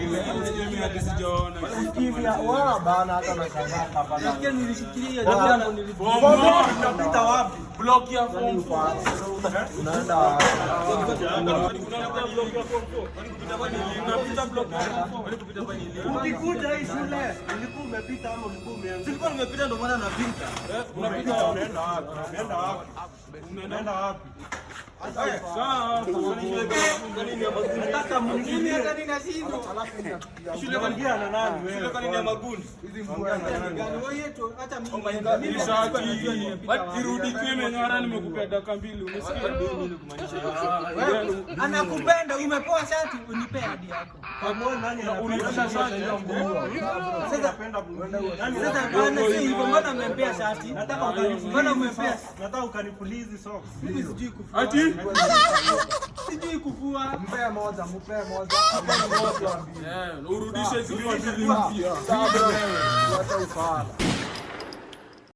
Mimi hadi sijaona. Kimya wala bana, hata nashangaa hapa. Nasikia nilishikilia Wala. jana nilipita. Form one. Unapita wapi? Block ya form 4. Unaenda wapi? Unapita block ya form 4. Ukikuja hii shule ulikuwa umepita ama ulikuwa umeanza? Silikuwa nimepita ndo maana napita. Unapita wapi? Unaenda wapi? Unaenda wapi? Unaenda wapi? Sawa. Nataka Mimi mniambie. hata ninashindwa. Unaongea na nani wewe? Hizi nguo ya nani? Wewe yetu hata mimi. Hii shati irudi tu imeng'ara, nimekupea dakika 2, umesikia? Anakupenda, umepoa shati, unipe hadi yako. Nani anapenda? Ulirudisha shati. Sasa Nani sasa bwana, si hivyo, mbona umempea shati? Nataka ukanipulize. Mbona umempea? Nataka ukanipulize socks. Mimi sijui kufua. Ati? Sijui kufua. Mpe moja, mpe moja. Mpe moja. Eh, urudishe zikiwa mbili mpya. Sawa bro. Wacha ufala.